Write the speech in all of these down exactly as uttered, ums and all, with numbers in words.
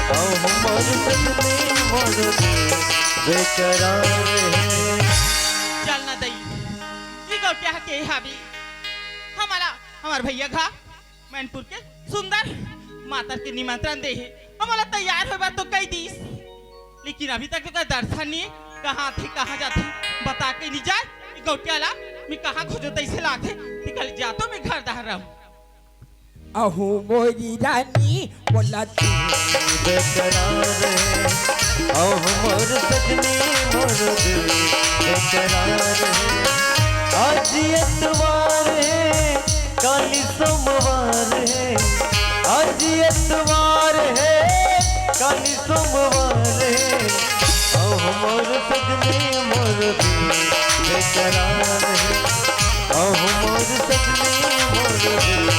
अहो मोर सजनी मोर दिल बेकरार हे। चल ना दई, ई गौटिया के हावी हमला हमर भैया घा मैनपुर के सुंदर मातर के निमंत्रण दे हे, हमला तैयार होए बर तो कहि दीस, लेकिन अभी तक ओकर दर्शन नहीं। कहाँ थे, कहाँ जाथे, बता के नहीं जाए। ई गौटिया ला मैं कहाँ खोजो, तैसे लागथे। ते कल जा तो मैं घर डहर रहूं। अहो मोरी रानी, मोला तू बेकरार हे। अहो मोर सजनी, मोर दिल बेकरार हे। आज एतवार हे, काली सोमवार हे। आज एतवार हे, काली सोमवार हे। अहो मोर सजनी, मोर दिल बेकरार हे। अहो मोर सजनी, मोर दिल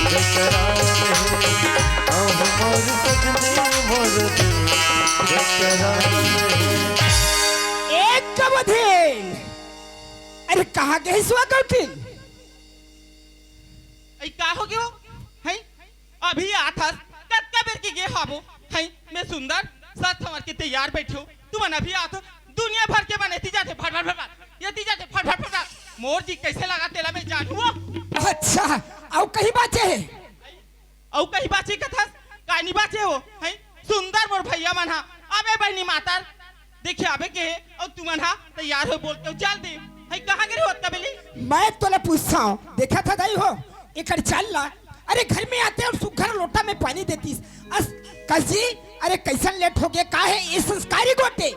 बेकरार हे। अहो मोर सजनी, मोर दिल बेकरार हे। एक कबधिन, अरे कहाँ गइस वो गौटिन? अई का हो गयो? हैं? अभी आत हस, कतका बेर के गे हाबो? हैं? मैं सुंदर, सज संवर के तैयार बैठे हो, तुमन अभी आत हो, दुनिया भर के मन एती जाथे, फट, फट, फट, फट, एती जाथे, फट, फट, फट, फट। मोर जी कैसे लगा तेला मैं जानू हो। अच्छा, अउ कहीं बाचे हे? अउ कहीं बाचे कथस? काय नहीं बाचे हो? हैं? सुंदर मोर भैया मन हा, अबे बहिनी मातर, देखे आबे के हे, अउ तुमन हा तैयार हो बोल के चल दे। हैं, कहाँ गे रहे हो अतका बेले? मैं तोला पूछत हंव, देखत हस दाई हो, एकर चाल ला। अरे घर में आते अउ सुघर लोटा में पानी देतिस। अस, कस जी, अरे कइसन लेट हो गे, का हे ये संस्कारी गोटे?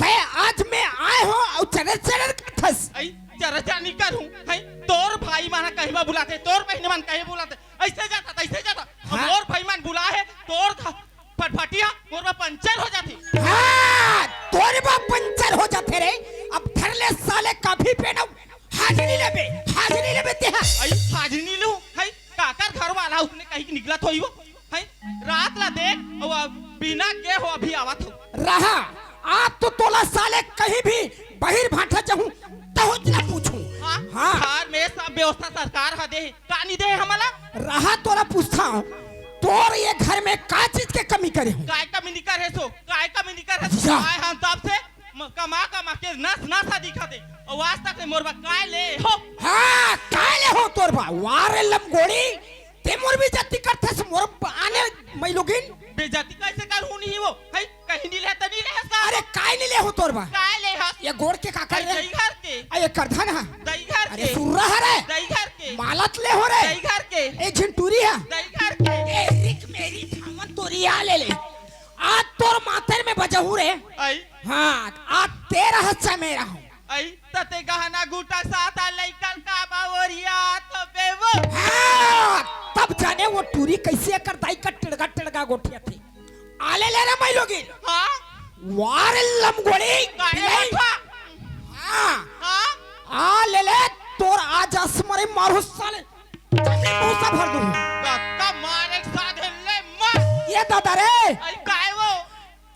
तैं आज मैं आए हो अउ चरर चरर करथस। अई, चरर चरर नहीं करूं, हैं? तोर भाई मन कहीं मा बुलाथे, तोर बहिनी मन कहीं बुलाथे, अइसे जाथा, तइसे जाथा। अब हाँ। मोर भाई मन बुलाए हे, तोर घ-, फटफटिया मोर बर पंचर हो जाथे। हाँ, तोर बर पंचर हो जाथे रे। अब धर ले साले, काफी पेनव, हाजरी लेबे, हाजरी लेबे तेहा। अई, हाजरी नहीं लूं, हैं? काकर घर वाला उसने कहीं निकलत होई वो, हैं? रात ला देख, अउ अब बिना गे हो अभी आवत हो। रहा, आज तो तोला साले कहीं भी बहिर भाठा जाहूं, तहूं ला पूछूं। हाँ? हाँ। घर में सब व्यवस्था सरकार हा दे हे, का नहीं दे हे हमला? रहा तोला पूछत हंव, तोर ये घर में का चीज के कमी करे हंव? काय कमी नहीं करे सो, काय कमी नहीं करे सो, या। आए हम तब से म-, कमा कमा के नस नस हा दिखा दे, अउ आज तक ले मोर बर काय ले हो? हाँ, काय ले हो तोर बर? वाह रे लमगोड़ी, तैं मोर बेइज्जती करथस, मोर आने मइलोगिन। बेइज्जती कइसे करहूं नहीं वो? हैं, कहीं नहीं ले त नहीं ले हस का? अरे, काय नहीं ले हो तोर बर? काय ले हस? ये गोड़ के काकर रे? दई घर के। आ, ये करधन हा? दई घर अरे, के। सुर्रा हा रे? दई घर के। मालत ले हो रे? दई घर के। ए, झिन टूरी हा? दई घर के। ए, रिक मेरी थामन तोरी आ ले ले। आज तोर मातर में बजाहूं रे। अई। हाँ, आज तेरा हच्चा मेरा हूँ। अई, त तैं गहना गुटा साथ आ लइका ल का बा ओरियात हबे वो? हाँ, तब जाने वो टूरी कइसे एकर दाई का टिड़गा टिड़गा गोठियाथे। आ ले ले रे मइलोगिन। हाँ? वाह रे लमगोड़ी, काहे बिलाई। बता? हाँ। हाँ? आ ले ले, तोर आज असमरे मारू साले। जमीन भूसा भर दूँ। धक्का मारे साधे ले मार। ये दादा रे। अरे काय वो?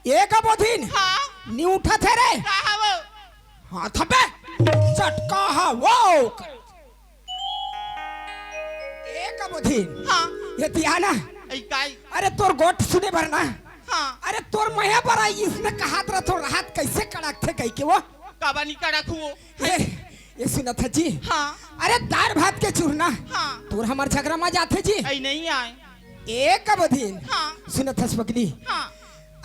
ए कबोधिन। हाँ। नी उठथे रे। का हवो? हाँ थबे। चटका हा वो। ए कबोधिन। हाँ। ये तिया ना। अई काय? अरे तोर गोठ सुने बर ना। हाँ। अरे तोर मया बर आई इसने कहात रथो रहत कइसे कड़कथे कहिके वो। काबर नी कड़कहूँ वो। ए, ए सुनत हस जी। हाँ। अरे दार भात के चूरना। हाँ। तोर हमर झगरा मा जाथे जी। अई नहीं आय। ए कबोधिन। हाँ। सुनत हस पगली। हाँ।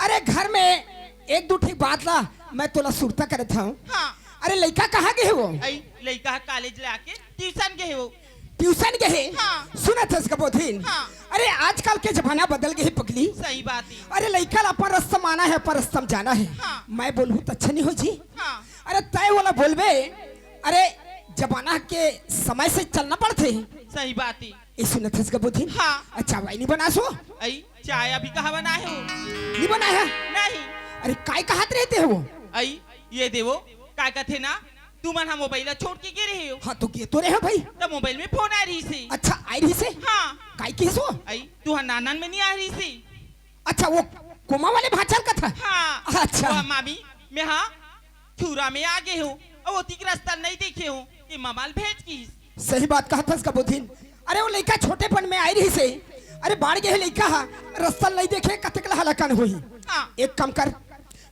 अरे घर में एक दू ठीक बात ला मैं तोला सुरता करत हंव। हाँ। अरे लइका कहाँ गे हे वो? अई लइका हा कॉलेज ले आके ट्यूशन गे हे वो। ट्यूशन गे हे? हाँ। सुनत हस कबोधिन। हाँ। अरे आजकल के जमाना बदल गे हे पगली। सही बात हे। अरे लइका ला अपन रस्ता मा आना हे, अपन रस्ता मा जाना हे। हाँ। मैं बोलहूँ त अच्छा नहीं हो जी। हाँ। अरे तैं ओला बोलबे, अरे जमाना के समय से चलना पड़थे। सही बात हे। ए सुनत हस कबोधिन। हाँ। अच्छा वाई नी बनासो? अई चाय अभी कहाँ बनाए हो? नी बनाए हे? नहीं। अरे काय कहात रहे तैं वो? अई ये देवो, का कथे ना, तुमन हा मोबाइल ला छोड़ के गे रहे हो। हाँ तो गे तो रहे हो भाई। त मोबाइल में फोन आय रहिसे। अच्छा आय रहिसे? हाँ। काय कहिस वो? अई तुहर नानन में नी आय रहिसे। अच्छा वो कोमा वाले भांचा ल कथा? हाँ। अच्छा। वो मामी, मैं हा छुरा में आ गे हूँ, अउ ओती के रस्ता नहीं देखे हूँ, ये ममा ल भेज किस। सही बात कहत हस कबोधिन। अरे वो लइका छोटेपन में आय रहिसे। अरे बाढ़ गे हे लइका हा, रस्ता ल नइ देखे, कतेक ल हलाकान होही। हाँ। एक काम कर,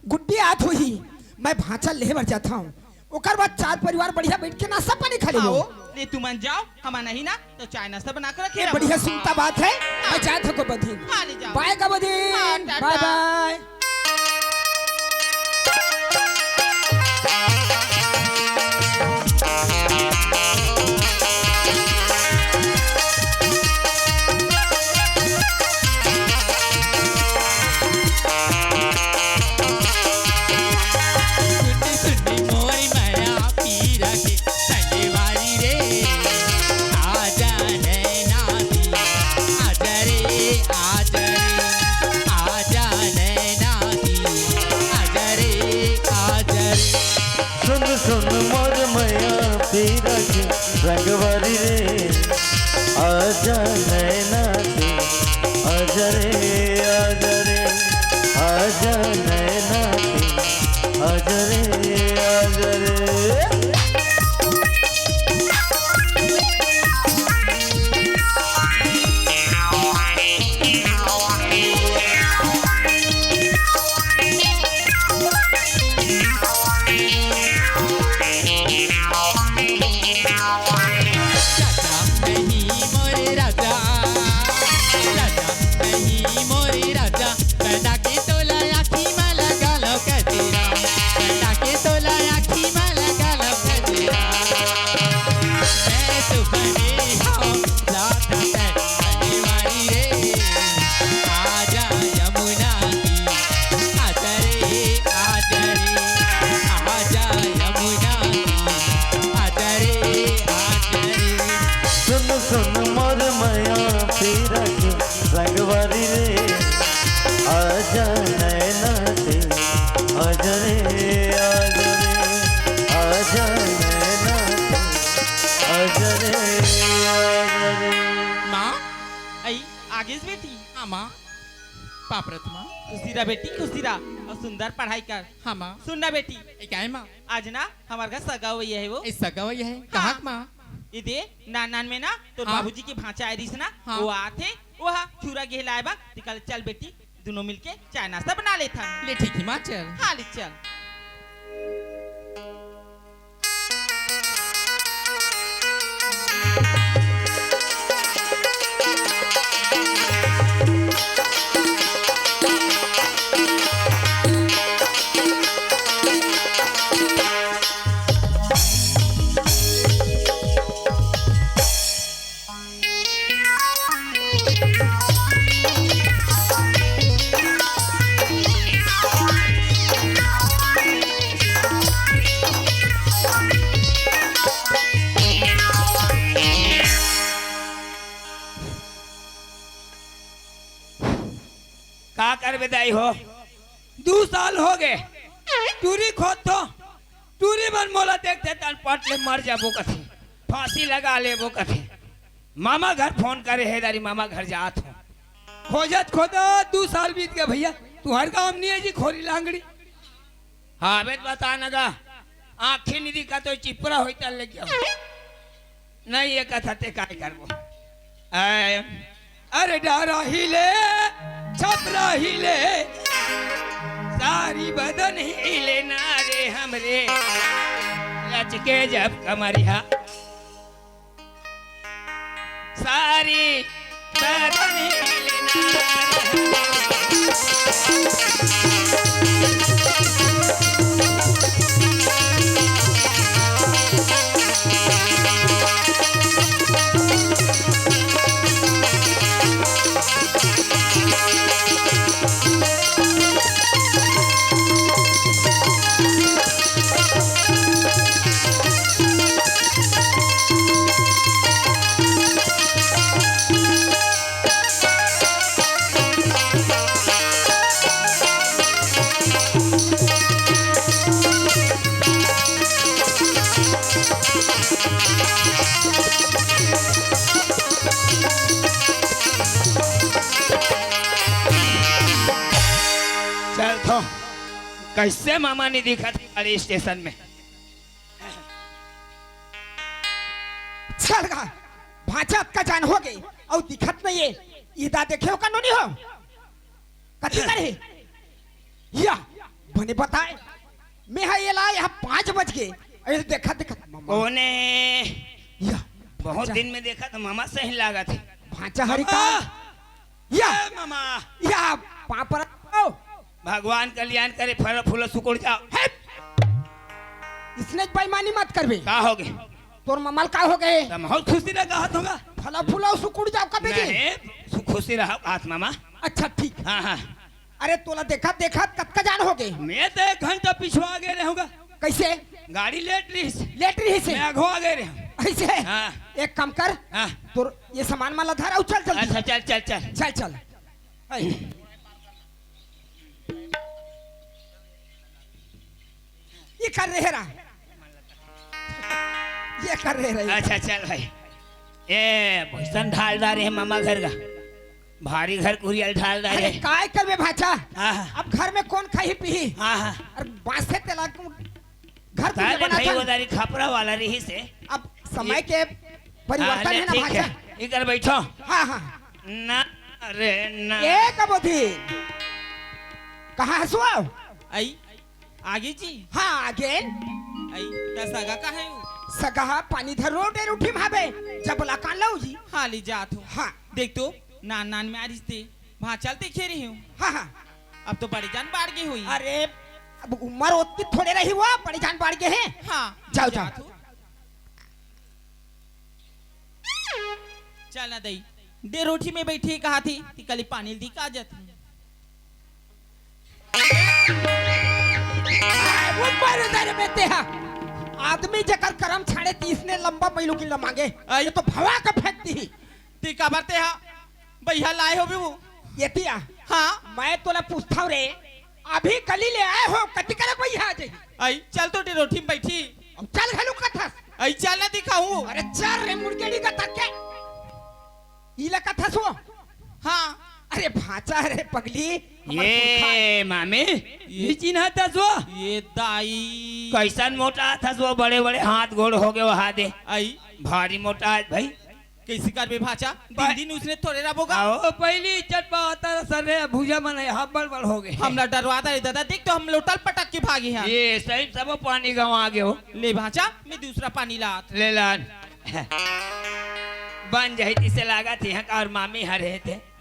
गुड्डी आत होही, मैं भांचा लेहे बर जात हंव, ओकर बाद चार परिवार बढ़िया बइठ के नाश्ता पानी खा लेबो। आओ, ले तुमन जाओ, हमन नहीं ना तो चाय नाश्ता बना के रखे ये रहबो। बढ़िया सुनता बात है, हाँ। मैं जात हंव गोबंदिन। हाँ, ले जाओ। बाय गोबंदिन। हाँ, टाटा। बाय बाय। सुन सुन मोर मया पीरा के संगवारी रे, आजा नैना दी, आजा रे, आजा रे, आजा नैना दी, आजा रे, आजा रे। सुन सुन मोर मया पीरा के संगवारी रे, आजा नैना दे, आजा रे, आजा रे, आजा नैना दे, आजा रे, आजा रे। राजा नहीं मोरे राजा, राजा नहीं मोरे राजा, बना के तोला आँखी मा लगा लो गजरा, बना के तोला आँखी मा लगा लो गजरा। मैं तो बने हूँ राधा तैं बनवारी रे, आजा यमुना की, आजा रे, आजा रे, आजा यमुना की, आजा रे, आजा रे। सुन सुन मोर मया पीरा के संगवारी रे, आजा नैना दे, आजा रे, आजा रे, आजा नैना दे, आजा रे, आजा रे। माँ, आई, आगेस बेटी। हाँ माँ, पाप रत माँ। खुशी रह बेटी, खुशी रह, अउ सुंदर पढ़ाई कर। हाँ माँ। सुन ना बेटी, ए, का हे माँ? आज ना हमर घर सगा होवइया हे वो। ए, सगा होवइया हे? हाँ। कहाँ के माँ? ए दे, नान नान में ना तोर हाँ। बाबूजी के भांचा आय रिहिस ना, हाँ। वो आत हे, वो हा छुरा गे हे लाय बर, तेकर ले चल बेटी, दुनों मिलके चाय नाश्ता बना लेथन। ले ठीक हे माँ, चल। हाँ, ले चल। का करबे दाई हो, दू साल हो गे, टूरी खोदथों, टूरी मन मोला देखथे तन पट ले मर जाबो कथे, फांसी लगा लेबो कथे। मामा घर फोन करे हे दारी, मामा घर जात हों। खोजत खोजत दू साल बीत गे भइया, तुंहर गाँव म नइ हे जी खोरी लांगड़ी। हाँ, अबे त बता न गा, आँखी नइ दिखत होही, चिपरा होही त ले गेंव। नइ हे कथा ते काय करबो। आय, अरे डारा हिले, छपरा हिले, सारी बदन हिले ना रे हमरे, लचके जब कमरिया। सारी बदन हिले ना रे हमरे। चल तो, कइसे मामा नइ दिखत हे गाड़ी स्टेशन में? चल गा, भांचा अतका जान हो गे, अउ दिखत नइ हे। ये दा देखे हो का नोनी हो? कथी करे? या, बने बताए। मैं हा ये ला यहाँ पाँच बज के। अरे देखा, देखा, ममा। कोने? या, बहुत भांचा। दिन में देखा तो ममा सही लागत हे। भांचा हरी ममा! का? या। ए ममा! या, पाँव पर आओ। भगवान कल्याण करे, फल फूल सुकुड़ जाओ। हे! इसने बेईमानी मत करबे। का होगे? तोर ममा ल का होगे? त बहुत खुशी लगा हाथ होगा। फल फूल सुकुड़ जाओ कबे के? नहीं, सु-, खुशी रहो हाथ ममा। अच्छा, ठीक। हाँ, हाँ। अरे, तोला देखत, देखत कतका जान होगे? मैं तो एक घंटा पिछुआ गे रहूंगा। कैसे? गाड़ी लेट रहिस। लेट रहिस हे? मैं अगवा गे रहूं। ऐसे? हाँ। एक काम कर, हाँ। तोर ये सामान मन ला धर अउ चल जल्दी। अच्छा, चल, चल, चल। चल, चल। ऐ। ये कर रहे रहा। ये कर रहे रहे। अच्छा, चल भाई। ए, भूषण ढाल डारे हे ममा घर का। भारी घर कुरिया ल ढाल डारे अरे हे। काय करबे भांचा? हाँ, हाँ। अब घर में कोन खाही पीही? हाँ, हाँ। अउ बांसे तेला को घर ताले कुरिया बना भाई था। वो दारी खपरा वाला रहिस हे। अब समय ये के परिवर्तन हाँ, ले, हे ना ठीक भांचा। हे। इधर बैठो। हाँ, हाँ। ना रे ना। ए कबोधी, कहाँ हसुआ? आई, आगे जी। हाँ, आगे। आई, त सगा कहाँ हे वो? सगा हा पानी धर रो डेर उठी भाबे, जब ला कान लो जी। हाँ, ले जात हूँ। हाँ। देख तो, नान नान में आ रिश्ते, भांचा ल देखे रहे हूँ। हाँ, हाँ। अब तो बड़े जान बाढ़ गे होही। अरे, अब उम्र ओतकी थोड़े रही हुआ, बड़े जान बाढ़ गे हे। हाँ, जाओ, जाओ। जात हूँ। चल ना दई, डेर ओठी में बैठी कहा थी, ती कली पानी ल दी का जत। वो पर उधर में ते हा। आदमी जेकर करम छाड़े तीसने लंबा पैलू की लमांगे। आई। ये तो भवा के फेंक दी। ती काबर ते हा? बइहा लाए होबे वो। ये तिया। हाँ। मैं तोला पूछथव रे, अभी कली ले आए हो, कति करक बइहा आ जाही? आई, चल तो डेर ओठी में बैठी। अब चल घलू कथस। आई, चल ना दिखाऊं। अरे चल रे मुड़केड़ी का तक के। ई ला कथस वो। हाँ। अरे भांचा रे पगली, हमर पुरखा हे। ये मामी, ये चिन्हा तस वो? ये दाई। कैसन मोटा थस वो, बड़े-बड़े हाथ गोड़ होगे वो हादे। आई। भारी मोटा हे भाई। कैसे करबे भांचा? दिन भाई। दिन उसने थोड़े रबोगा। आओ, पहली चटपा होता था सर रे, भुजा मन हे, हाथ बड़ बड़ होगे। हमला डरवा दे रे दादा, देख तो हम लोटा ल पटक के भागे हन। ये सही सब पानी गंवा गे हो। ले भांचा, मैं दूसरा पानी लात। ले लान। बन जाही तिसे लागत हे, अउ मामी हरे थे।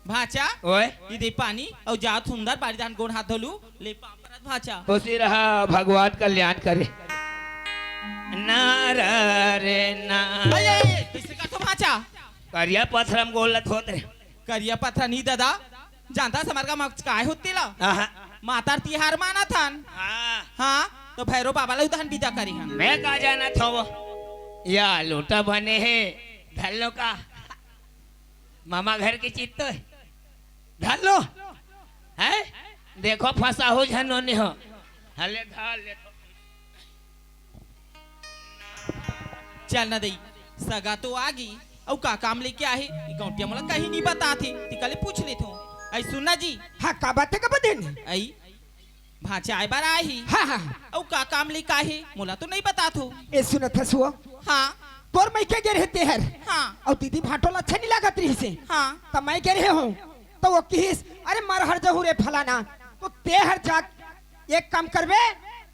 भांचा, ओए। ये दे पानी, अउ जाओ सुंदर बारी धान गोड़ हाथ धोलू, ले पाँव परत भांचा। खुशी रहा, भगवान कल्याण करे। ना रे ना। अरे, अरे, किसे का तो भांचा? करिया पथरा म गोड़ ल धोत रे। करिया पथरा नहीं दादा, जानता समर का मच काय होती ला? आहा। मातर तिहार मानत हन। हाँ। हाँ, तो भैरव बाबा ला उदहन विदा करी हन। मैं का जानत हव? या लोटा बने हे, धर लो का? मामा घर की चीज तो हे। धर लो। हैं? देखो फंसा हो झन नोनी हो। हले धर ले तो। चल ना दई, सगा तो आ गे, अउ का काम लेके आए हे? ये गौंटिया मोला कहीं नहीं बतात हे, तिका ले पूछ लेथों। आई सुन ना जी। हाँ, का बात हे, का बतेन? आई, भांचा आए बर आए हे। हाँ, हाँ। अउ का काम लेके आए हे, मोला तो नहीं बतात हो। ए सुनत हस वो? हाँ। तोर मइके गे रहे तेहर। हाँ। अउ दीदी भांटो ला अच्छा नहीं लागत रहिस हे। हाँ। त मैं गे रहे हूँ, त वो किहिस, "अरे मर हर जहू रे फलाना, तो तेहर जा एक काम करबे,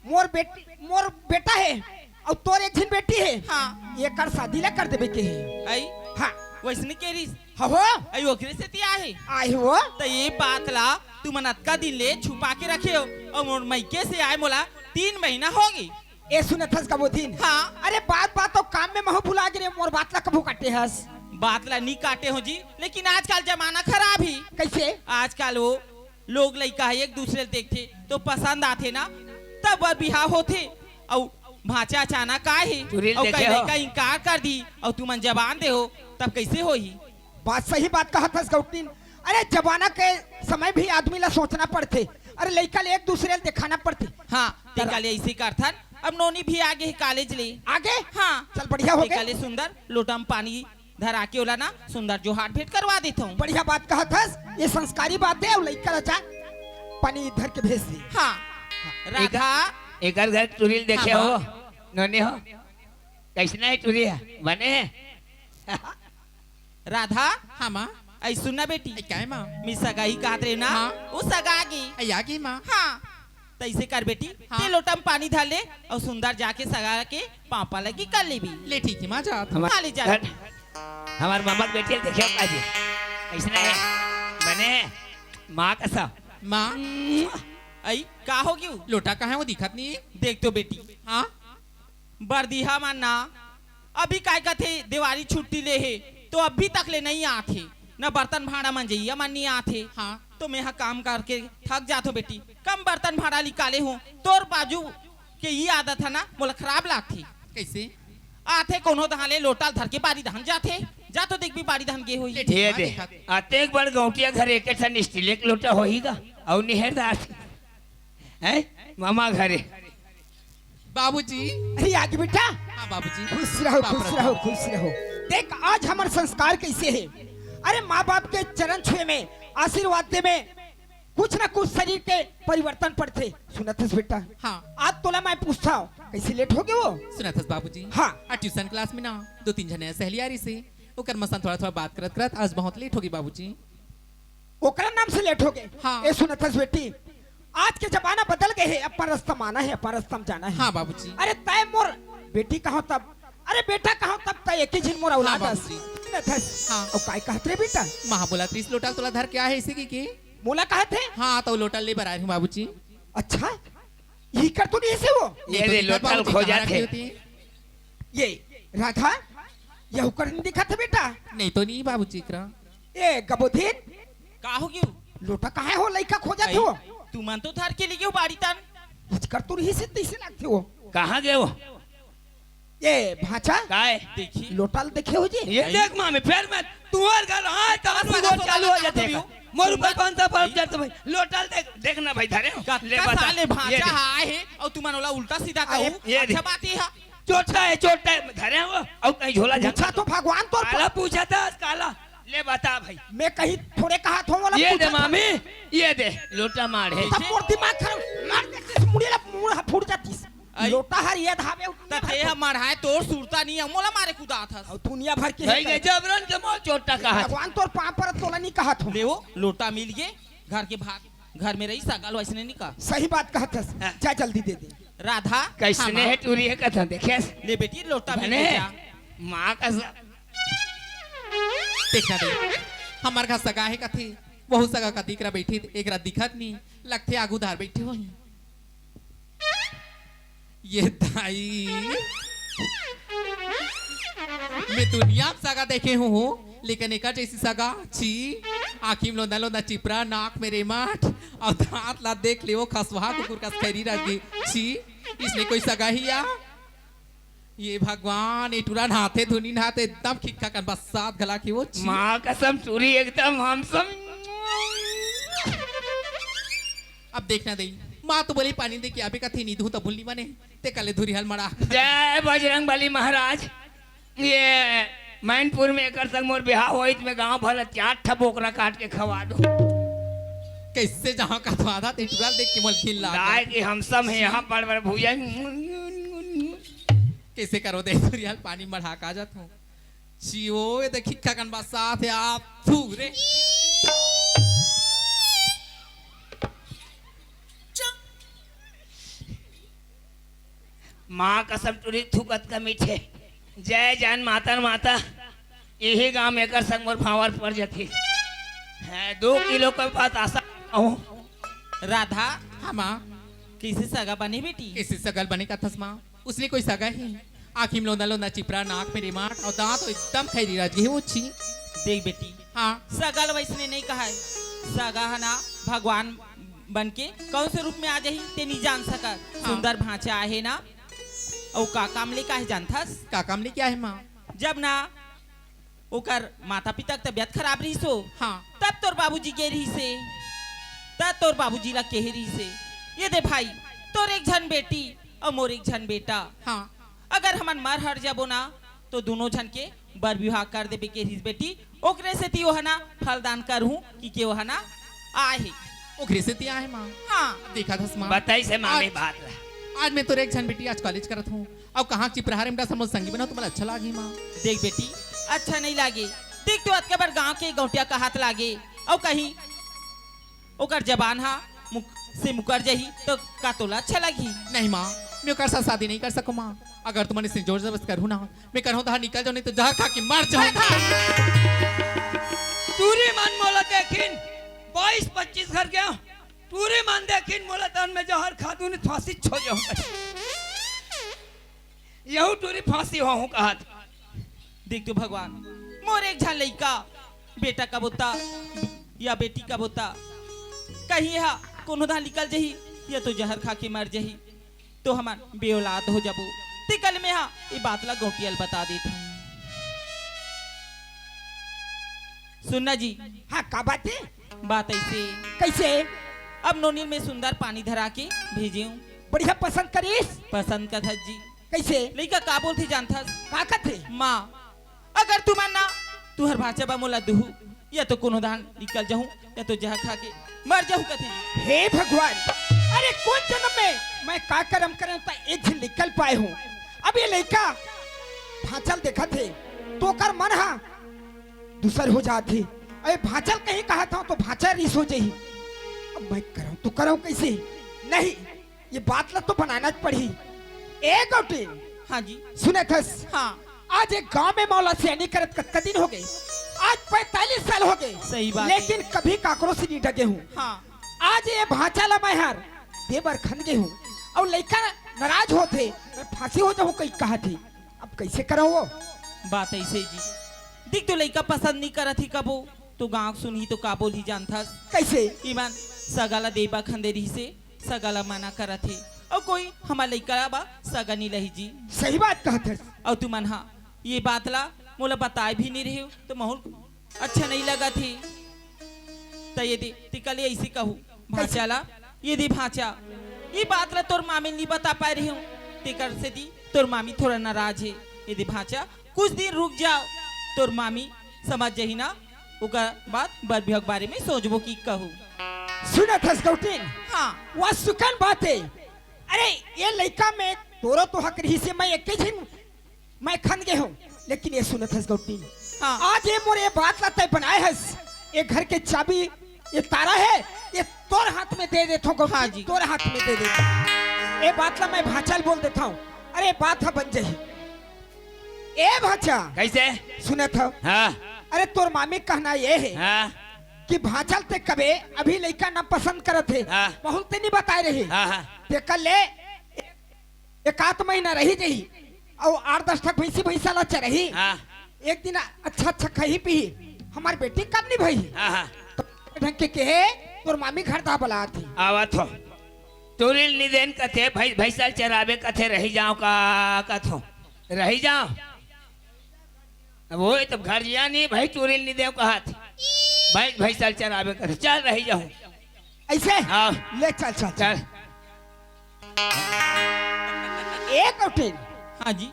मोर बेटी, मोर बेटा हे, अउ तोर एक झिन बेटी हे, हाँ। एकर शादी ला कर देबे के हे।" आई? हाँ। वैसने के रिस? हाँ हो। आई ओकरे सेती आए हे? आए हो। त ये बात ला तुमन अतका दिन ले छुपा के रखे हो, अउ मोर मइके से आए मोला तीन महीना हो गे। ए सुनत हस कबो दिन? हाँ। अरे बात बात तो काम में महू भुला गे रे, मोर बात ला कभू काटे हस? बात ला नी काटे हो जी, लेकिन आजकल जमाना खराब हे। कैसे? आजकल वो लोग लइका हे, एक दूसरे ल देखथे तो पसंद आथे ना, तब बर बिहाव होथे। अउ भांचा अचानक आए हे, चुड़ैल अउ देखे कई हो? लइका इनकार कर दी, अउ तुमन जबान दे हो, तब कैसे होही? बात सही बात कहत हस गौटिन। अरे जमाना के समय भी आदमी ला सोचना पड़थे। अरे लइका ले एक दूसरे ल देखाना पड़थे। हाँ, ते काले ऐसे करथन। अब नोनी भी आगे हे कॉलेज ले। आगे? हाँ। चल बढ़िया हो ते गे। काले सुंदर लोटा म पानी धरा के ओला ना सुंदर जोहार भेंट करवा देथों। बढ़िया बात कहत हस, ये संस्कारी बात हे। अउ लइका ला जा पानी धर के भेज दे। हाँ। हाँ। राधा। एकर, एकर घर चुड़ैल देखे हाँ, हो? हाँ। नोनी हो? कैसना हे चुड़ैल? बने हे? राधा। हाँ, माँ। अई सुन ना बेटी, अई काय माँ? मैं सगाई कहत रहे ना, हाँ। वो सगा गे। अई आ गे माँ। हाँ, तइसे कर बेटी, हाँ। ते लोटा में पानी धर ले अउ सुंदर जाके सगा के पाँव पला के कर लेबी। ले ठीक हे माँ, जात हूँ। हमार हाँ, ले जा। घर, हमार ममा के बेटी देखे का जी, कइसने हे? बने, माँ कसम। माँ। अई, का हो गे? लोटा कहाँ हे, वो दिखत नहीं हे। देख तो बेटी, हाँ। बरदिहा मन ना अभी काय कथे, देवारी छुट्टी ले हे, तो अभी तक ले नहीं आत हे, न बर्तन भांड़ा मंजइया मन नहीं आत हे। हाँ। तो मैं हा काम करके थक जात हो बेटी, कम बर्तन भांड़ा निकाले हो। तोर बाजू के ये आदत हे ना, मोला खराब लागथे। कइसे? आथे कोनो दहा ले लोटा ल धर के बारी दहन जाथे, जा तो देखबी बारी दहन गे होही। ले ठीक हे, बा, दे। देखा दे। अतेक बड़ गौंटिया घर एक ठन स्टील के लोटा होही गा, अउ निहेर दार। हैं? मामा घरे। बाबूजी। अरे, आ गे बेटा। हाँ, बाबूजी। खुश रहो, बाप खुश रे रहो, बाप। खुश रहो। देख, आज हमर संस्कार कइसे हे। अरे, माँ बाप के चरण छुए में, आशीर्वाद दे में कुछ ना कुछ शरीर के परिवर्तन पड़थे। सुनत हस बेटा? हाँ। आज तोला मैं पूछथव, कइसे लेट हो गे वो? सुनत हस बाबूजी? हाँ। आ ट्यूशन क्लास में ना दो तीन झन सहेली आ रहिसे, ओकर मन संग थोड़ा थोड़ा बात करत करत आज बहुत लेट हो गे बाबूजी। ओकरा नाम से लेट हो गे। हाँ। ए सुनत हस बेटी, आज के जमाना बदल गे हे, अपन रस्ता माना हे, अपन रस्ता में जाना हे। हाँ बाबूजी। अरे तय मोर बेटी कहव तब, अरे बेटा कहव तब तय एक ही झिन मोर औलाद हस। बाबूजी। सुनत हस? हाँ। अउ काय कहत रे बेटा? माँ बोलत रहिस लोटा ल तोला धर के आए हे, इसे की के? मोला कहत हे? हाँ, तो लोटा ले बर आए हूँ बाबूजी। अच्छा, ये कर तो नहीं से वो? ये ये तो दे दिखत लोटा ल बाबूजी, खोजत कहाँ रखे हे। होती? ये राधा, ये ओकर नहीं दिखत हे बेटा? नहीं तो नहीं बाबूजी, एकरा। ए गबोधीन, का हो गे? लोटा कहाँ हे हो, लइका खोजत अई, हो? तुमन तो धर के ले गे हो बारी तन। इचकर तो रहिसे तइसे लागथे हो। कहाँ गे हो? ए भांचा, काय? देखी। लोटा ल देखे हो जी? ये अई। देख मामी, फेर मैं तुंहर घर आए तो बस, बस, चालू हो बस, जाथे बस, का। मोर ऊपर कौन सा पाप अई। चढ़त हे भाई? लोटा ल देख, देख ना भाई, धरे हो। कतका ले बता, साल ले ये भांचा देख। हा आए हे, अउ तुमन ओला उल्टा सीधा अरे, कहू। ये अच्छा देख। बात ये हा। चोट्टा हे, चोट्टा हे, धरे हो, अउ कहीं झोला पूछा झांका तो भगवान तोर काला पूछा था, काला। ले बता भाई। मैं कहीं थोड़े कहत हों, वाला ये दे पूछा था। मामी, ये दे, लोटा माढ़े। तब मोर दिमाग खराब, मार देतिस, मुड़े ला, मुड़ हा फूट जातिस। अई। लोटा हर ये धावे, त उतने ते भर ह मढ़ाए तोर सुरता नहीं हे, मोला मारे कुदात हस। अउ दुनिया भर के भाई हे के कर। जबरन के मोर चोट्टा कहा। भगवान तोर पाँव परत, तोला नहीं कहत हों। ले वो, लोटा मिल गे, घर के भात, घर में रही सगा ल वइसने नहीं कहा। सही बात कहत हस। हाँ। जा जल्दी दे दे। राधा, कइसने हाँ, हे टूरी हे कथा देखे। ले बेटी, लोटा मिल बने। गे जा। माँ कसम। देखना दे, हमर घर सगा हे कथे, वहू सगा कती करा बइठे, एकरा दिखत नहीं, लगथे आगू धार बइठे होही। ये दाई, मैं दुनिया में सगा देखे हूँ, लेकिन एकर जइसी सगा, छी, आँखी में लोंदा लोंदा चिपरा, नाक में रेमट, अउ दांत ला देख ले वो खसवा कुकुर कस खैरी रह गे, छी, इसने कोई सगा ही या? ये भगवान, ये टूरा नहाथे धुनी नहाथे, एकदम खिक्खा कन बस्सात घला के वो छी। माँ कसम टूरी एकदम हमसम। अब देखना दई, माँ तो बोली पानी दे के आबे कथे, नी दूँ त भूल नी बने, ते कले धुरी हल मड़ा। जय बजरंग बली महाराज। ये मैनपुर में एकर संग मोर बिहाव होई त मैं गांव भर चार ठा बोकरा काट के खवा दूँ। कइसे जहाँ का तो आधा ते टूरा ल देख के मोल घिन लाग। दाई की हमसम हे यहाँ पर, पर भूजा। कइसे करो दे, सुरियाल पानी मढ़ा का जात हूँ। चिओ, ये देखी खगन बा साथ हे आप। थू रे। माँ कसम टूरी थूकत का मीठे। जय जान माता न माता। इही गांव में एकर संग मोर भांवर पड़ जाथे। हैं, दो किलो का बात आशा हूँ। राधा। हाँ माँ। कइसे सगा बने बेटी? कइसे सगा ल बने कथस माँ? उसने कोई सगा हे? आँखी में लोंदा लोंदा चिपरा, नाक में रेमाट अउ दांत तो एकदम खैरी रह गे हे वो छी। देख बेटी, हाँ। सगा ल वइसने नहीं कहाय। सगा ह ना भगवान बन के कौन से रूप में आ जाही ते नहीं जान सकत। हाँ। सुंदर भांचा आहे ना, अउ का काम ले का हे जानथस? का काम ले का हे माँ? जब ना ओकर माता पिता के तबियत खराब रहिस हो, हाँ। तब तोर बाबूजी गे रहिस हे, तब तोर बाबूजी ला केहे रहिस हे, ये दे भाई, तोर एक झन बेटी अउ मोर एक झन बेटा। हाँ। अगर हमन मर हर जाबो ना, तो दूनों झन के बर विवाह कर देबे के रहिस बेटी। ओकरे सेती ओह ना फलदान करहूँ कि के ओह ना आए हे। ओकरे सेती आए हे माँ। हाँ। देखा थस माँ। बताइस हे मामी आज बात ला। आज मैं तोर एक झन बेटी आज कॉलेज करत हूँ। अउ कहाँ चिपराहा रेमटा समझ संगी बनाओ, तुम्हारा अच्छा लागी माँ। देख बेटी, अच्छा नहीं लागे, देख तो अतका बड़ गांव के गौंटिया का हाथ लागे, अउ कहीं ओकर जबान हा मुक-, से मुकर जही तो का तोला अच्छा लगही? नहीं माँ, मैं ओकर साथ शादी नहीं कर सकूँ माँ। अगर तुमन इसे जोर जबरदस्त करहू ना, मैं करहूँ तो निकल जाऊँ, नहीं तो जहर खा के मर जाऊँ। टूरी मन मोला देखिन, बाईस पच्चीस घर गया, टूरी मन देखिन मोला तहन मैं जहर खा दूँ, नहीं फांसी छो जाऊँ। यहू टूरी फांसी होहूँ कहत। देख तो भगवान, मोर एक झन लइका, बेटा का बोता या बेटी का बोता, कहीं हा कोनो धा निकल जही या तो जहर खा के मर जही, तो हमन बेऔलाद हो जाबो। ते कल में हा ये बात ला गौंटिया ल बता देत हूँ। सुनना जी। हाँ, का बात है? बात ऐसे। कैसे? अब नोनी ल मैं सुंदर पानी धरा के भेजे हूँ। बढ़िया पसंद करिस? पसंद कथस जी। कैसे? लइका का बोलथे जानथस? का कथे? माँ, अगर तुमन ना तुहर भांचा बा मोला दुहू, या तो कोनो धान निकल जाहूँ, या तो जहर खा के मर जाहूँ कथे। हे भगवान, अरे कोन जनम में मैं का करम करें त ए झन निकल पाए हूँ। अब ये लइका भांचा ल देखत हे, तो ओकर मन हा दूसर हो जात हे। अरे भांचा ल कहीं कहत हूँ तो भांचा रिस हो जही। अब मैं करहूँ तो करहूँ कैसे? नहीं, ये बात ला तो बनाना च पड़ही। ए गौटिन। हाँ जी। सुनथस? हाँ। आज एक गांव में मौला सियानी करत कतका दिन हो गए? आज पैंतालीस साल हो गए। सही बात है। लेकिन कभी काकरो से नहीं डगे हूँ। हाँ। आज ये भांचा ला मैं हर दे बर खन गे हूँ। अउ लइका नाराज होथे, मैं फांसी हो जाहूँ कहीं कहत हे। अब कैसे करहूँ वो? बात ऐसे जी। देख तो लइका पसंद नहीं करत ही कबो, तो गांव सुनही तो का बोलही जानथस? कैसे? इमन सगा ला देबा खंदे रहिसे, सगा ला मना करत हे। अउ कोई हमर लइका ला बा सगा नहीं लही जी। सही बात कहत हस। अउ तुमन हा ये बात ला मोला बताए भी नहीं रहे हो, तो माहौल अच्छा नहीं लगत हे। त ये दे, ते कल ऐसे कहू, भांचा ला, ये दे भांचा, ये बात ला तोर मामी नहीं बता पाए रहे हूँ, तेकर से दी तोर मामी थोड़ा नाराज हे। ये दे भांचा, कुछ दिन रुक जाओ, तोर मामी समझ जही ना, ओकर बाद बर बिहाव के बारे में सोचबो की कहू। सुनथस गौटिन? हाँ। वह सुकन बात है। अरे, ये लइका में तोरो तो हक रहिसे, मैं एक ही झिन मैं खन गे हूँ, लेकिन ये सुनथस गौटिन। हाँ। आज ये मोर ये बात ला तय बनाए हस, ये घर के चाबी, ये तारा है, ये तोर हाथ में दे देथो गौटिन, हाँ जी। तोर हाथ में दे देथो। ये बात ला मैं भांचा ल बोल देथो। अरे बात हा बन जही। ए भांचा। कैसे? सुनत हव? हाँ। अरे तोर मामी कहना ये है हाँ। कि भांचा ल ते कबे अभी लइका ना पसंद करत हे। हाँ। बहुत ते नहीं बताए रहे। हाँ, हाँ। ते कर ले एक आध महीना रही जही, अउ आठ दस ठक भैंसी भैंसा ला चरही। हाँ। एक दिन अच्छा अच्छा खही पीही, हमार बेटी कब नहीं भई? हाँ, हाँ। तो ढंग के कहे, तोर मामी घर दा बलात ही। आवत हो। टूरी ल निदेन कथे, भई-, भैंसा ल चराबे कथे, रही जाओ का कथो। रही जाओ। अब वो तो घर जिया नहीं, भाई टूरी ल निदेव कहत। भाई, भैंसा ल चराबे कथे, चल रही जाओ। ऐसे? हाँ। ले चल, चल, चल। चल। ए गौटिन। हाँ जी।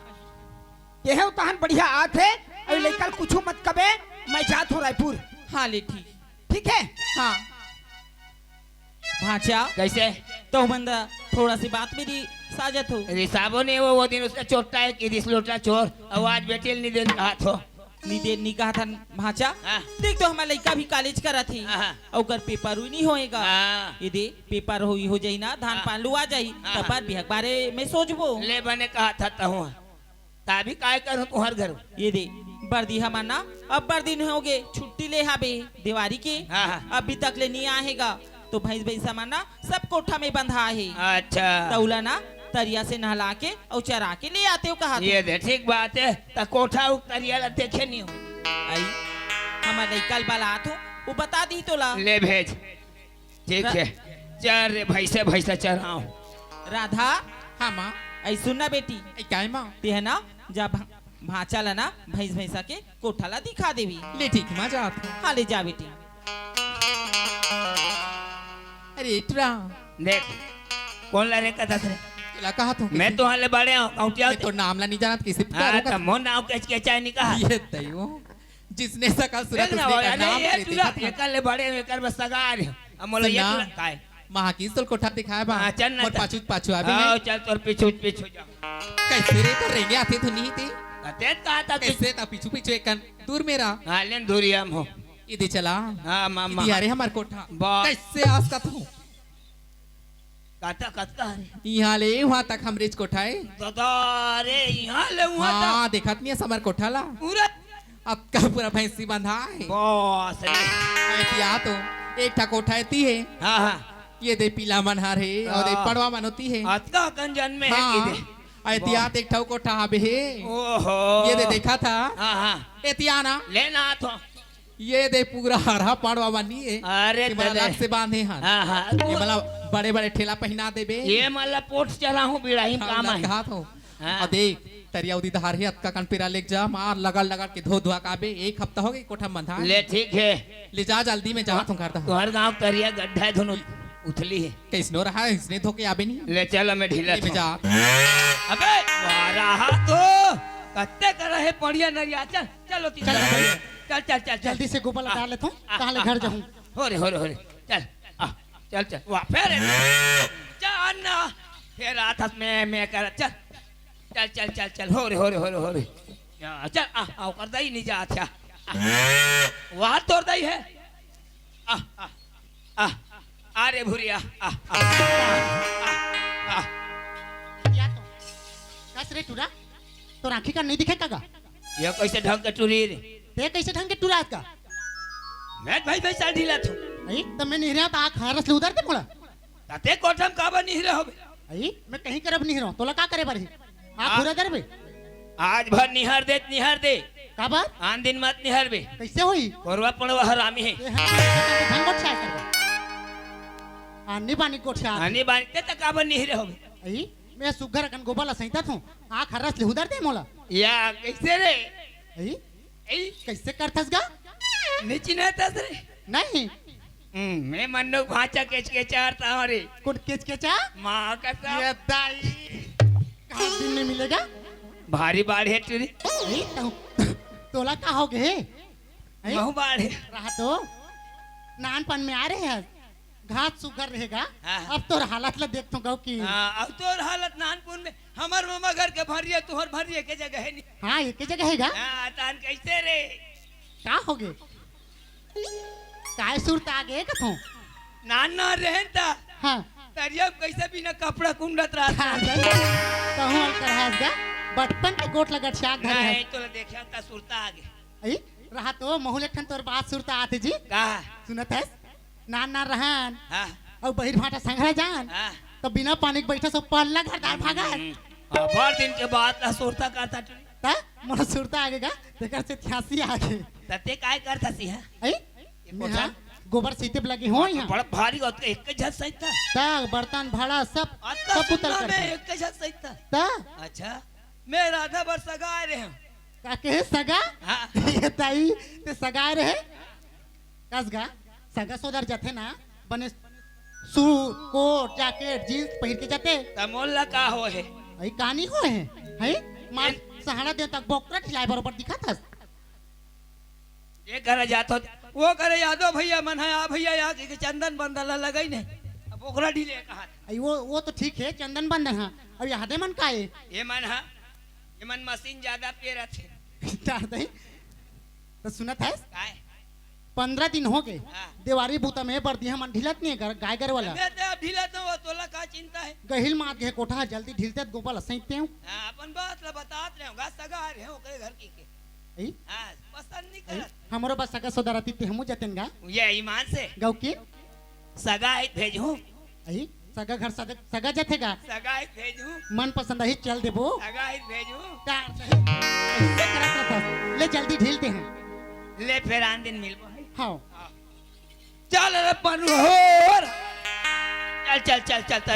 ये है तहन बढ़िया आत है, अउ लइका ल कुछू मत कबे, मैं जात हूँ रायपुर। हाँ ले ठीक। ठीक है? हाँ। भांचा। कैसे? तो मन दा थोड़ा सी बात भी दी साजत हो। रिसाबो नहीं वो, वो दिन उसका चोट्टा है कि रिस लोटा चोर, अउ आज बेटी ल निदेन कहत हो। निदेन नहीं कहत हन भांचा। हाँ। देख तो हमार लइका भी कॉलेज करत ही। हाँ, हाँ। अउ ओकर पेपर हुई नहीं होएगा। हाँ। ये दे पेपर हुई हो जाई ना, धान हाँ। पान लुआ जाई, हाँ। तब बर बिहाव के बारे में सोचबो। ले बने कहत हूँ। ताभी काय करो तुहर घर? ये दे, बरदी हमन ना, अब बरदी होगे, छुट्टी ले हाबे, देवारी के। हाँ, हाँ। अभी तक ले नहीं आएगा, तो भैंस भैंसा मन ना, सब कोठा में बंधा हे। अच्छा। तौला ना, तरिया से नहला के अउ चरा के ले आते हो कहा ये दे, ठीक बात है, त कोठा अउ तरिया ला देखे नहीं हो। आई, हमर लइका ल बलात हो, वो बता दी तोला। ले भेज। ठीक है। चल रे भैंसे, भैंसा चराओ। राधा। हाँ, माँ। ऐ सुन ना बेटी। ऐ काय, माँ? ते है ना, जा भा-, भांचा ला ना, भैंस भैंसा के कोठा ला दिखा देवी। ले ठीक, माँ, जात हूँ। हाँ, ले जा बेटी। अरे, इतरा। देख, कौन ला रे कथा थे? तोला कहा तू मैं किसी? तो हाले बड़े हूँ, कौटिया मैं होते। तो नाम ला नहीं जानत, किसी हाँ, पुकारो का तो मोर नाम के, के चाहे नहीं कहा। ये तय वो। जिसने सकल सूरत देख ना उसने भाई, का अरे नाम ये ले तुला, देखा था। एकर ले बड़े, एकर बस सगार है। अब मोला ये सुना, तुला काय? महाकिस तोल कोठा दिखाए बा। हाँ, चल ना, मोर चल। पाछू, पाछू आबे हाँ, है। चल तोर पीछू, पीछू जा। कैसे रे, तो रेंगे आते तो नहीं थे? तें कहा था तू। कैसे था पीछू पीछू एक कन दूर मेरा। हाँ, लेन दूरिया में हो। इदी चला। हाँ, मामा। इदी हरे हमर कोठा। बा- कैसे आस का तू? कतका, कतका हरे? इहाँ ले उहाँ तक हमरेच कोठा हे। दादा रे, इहाँ ले उहाँ तक? हाँ, देखत नहीं हे हमर कोठा ला? पूरा? अतका पूरा भैंसी बंधा हे। बस रे। एतिया तो एक ठा कोठा एती हे। हाँ, हाँ। ये दे पीला मन हर हे, अउ दे हाँ। पड़वा मन ओती हे। अतका अकन जन में हे हाँ। कि दे? एतिया बा- तो एक ठा कोठा हाबे हे। ओहो। ये दे देखा था? हाँ, हाँ। एतिया ना? लेना तो। ये दे पूरा हरा पड़वा बनी हे। अरे ये मला दे। लग से बांधे हन। हाँ, हाँ। ये मला बड़े-बड़े ठेला पहिना देबे। ये मला पोट चला हूँ बिड़ाही में हाँ, काम लग आही। कहा तो। हाँ। अउ देख, तरिया उदी धार हे, अतका कन पेरा लेके जा, मार लगड़ लगड़ के धो धुआ काबे, एक हफ्ता हो गई कोठा में बंधा। ले ठीक हे। ले जा जल्दी में जा, तुम घर दा। तुम्हर गाँव तरिया गड्ढा हे, धुन उथली हे। कैसनो रहा, इसने धो के आबे नहीं। ले चल, मैं ढीला ले में थों। जा। अबे, वाह रहा तो, कत्ते करा हे पड़िया नरिया, चल। चल ओती चल, चल। चल, चल, चल, चल। जल्दी से गोबर ला आ, डाल लेथों, आ, कहाँ ले आ, घर आ। जाहूँ? हो रे, हो रे, हो रे। चल, आ, चल, चल। वाह, फेर। चल ना। फेर आथस में, में कर। चल। चल, चल, चल, चल। हो रे, हो रे, हो रे, हो रे। या, चल, आ, आ, ओकर दई नहीं जात हे। आ। वाह, तोर दई हे। आ, आ, आ, आ रे भुरिया। आ, आ, आ, आ। या तो। कस रे टूरा? तोर आँखी का नहीं दिखे का गा? ये कैसे ढंग के टूरी रे? ते कैसे ढंग के टूरा का? मैं भाई भाई साल ढीला थों। अई, त मैं निहरे त आँख हरस ले उधर दे मोला। त ते कोठा में काबर निहरे होबे? अई, मैं कहीं करब निहरो, तोला का करे बर ही? आँख आ- पूरा दर बे। आज भर निहर दे, निहर दे। काबर? आन दिन मत निहर बे। कैसे होई? कोरवा पड़वा हरामी हे। ए, हाँ, ढंग गोठिया कर। आनी बानी गोठिया। आनी बानी ते त काबर निहरे होबे? अई, मैं सुग्घर अकन गोबर ला सहिता थों। आँख हरस ले उधर दे मोला। या, कैसे रे? अई, ए? कैसे करथस गा? नहीं चिन्हतस रे? नहीं। हम्म, मैं मन्नू भांचा केचकेचार था रे। कौन केचकेचा? माँ कसम। ये दाई। कहाँ दिन में मिलेगा? भारी बाढ़ हे टूरी। ए, तो, तोला का हो गए? ए? महू बाढ़ हे। रहा तो। नानपन में आ रहे हैं। घास सुग्घर रहेगा। हाँ। अब तोर हालत ला देख तो गौ की। हाँ, अब तोर हालत नानपुन में हमर ममा घर के भरिया, तुहर भरिया के जगह हे नहीं। हाँ, एक ही जगह हे गा। हाँ, तान कैसे रे? का हो गे? काय सुरता आ गे कथो? नान ना रहेन ता। हाँ। तरिया में कैसे बिना कपड़ा कुंडत रहत हाँ, हस। सही। कहूँ अल करहस गा। बचपन के गोठ लगत शाक धरे नहीं, हस। तोला देखे ता सुरता आ गे। अई, रहा तो महू ले एक ठन तोर बात सुरता आथे जी। का? सुनत हस? नान नान रहन। हाँ। अउ बहिर भाटा संघरा जान। हाँ। तो बिना पानी के बैठे सब पल्ला घर दार भागन। हम्म। हाँ, बड़ दिन के बाद ला सुरता करता टूरी। ता मोर सुरता आ गे गा, तेकर से थियासी आ गे। त ते काय करता सी, हाँ? अई? ये मेहा पोछा? गोबर सीते लगी हो हाँ, यहाँ। बड़ा भारी होत के एक झट सहिता। ता बर्तन भाड़ा सब, अत सब उतर सुनना करते। मैं एक झट सहिता। ता? अच्छा। मैं राधा बर सगा आए रहे हूँ। का कहे सगा? हाँ। ये ताई, ते सगा आए रहे? कस गा, सगा सोदर जाथे ना, बने सूट, कोट, जैकेट, जींस पहिर के जाथे। त मोला का हो हे? अई कानी हो हे? हई? मार ए- सहारा दे तक बोकरा ढिलाए बरोबर दिखत हस। ये करे जात हो, वो करे यादव भैया मन है, आ भैया यहाँ के चंदन बंदन ला लगई नहीं। अब बोकरा ढीले कहा। अई वो, वो तो ठीक है, चंदन बंदन हाँ। अब यादे मन का है? ये मन हा, ये मन मशीन ज्यादा पेरत हे। डार दही। तो सुनत हस? काय? पंद्रह दिन हो गे। हाँ। देवारी बूता में बरदिया मन ढिलत नहीं है, गर-, गाय गरवा ला। मैं तो अब ढीला तो वो तोला का चिंता है? गहिल मात गे कोठा, जल्दी ढिलते त गोपाल सैते हूँ। हाँ, अपन बात ला बतात रहे हूँ, गा सगा आ रहे हूँ, ओकरे घर की के। अई? हाँ, पसंद नहीं अई? करत। हमरो बस सगा सोदर आती ते हमू जतेन गा। ये ईमान से। गौ की? सगा है भेजहूँ। अई, सगा घर सगा, सगा जथे गा। सगा ही भेजहूँ। मन पसंद ही चल देबो। सगा ही भेजहूँ। प्यार से। ऐसे करत रहता। ले जल्दी ढील दे हैं। ले फेर आन दिन मिलबो है। हाँ। हाँ। चल रे पनहूर। चल, चल, चल, चल, चल,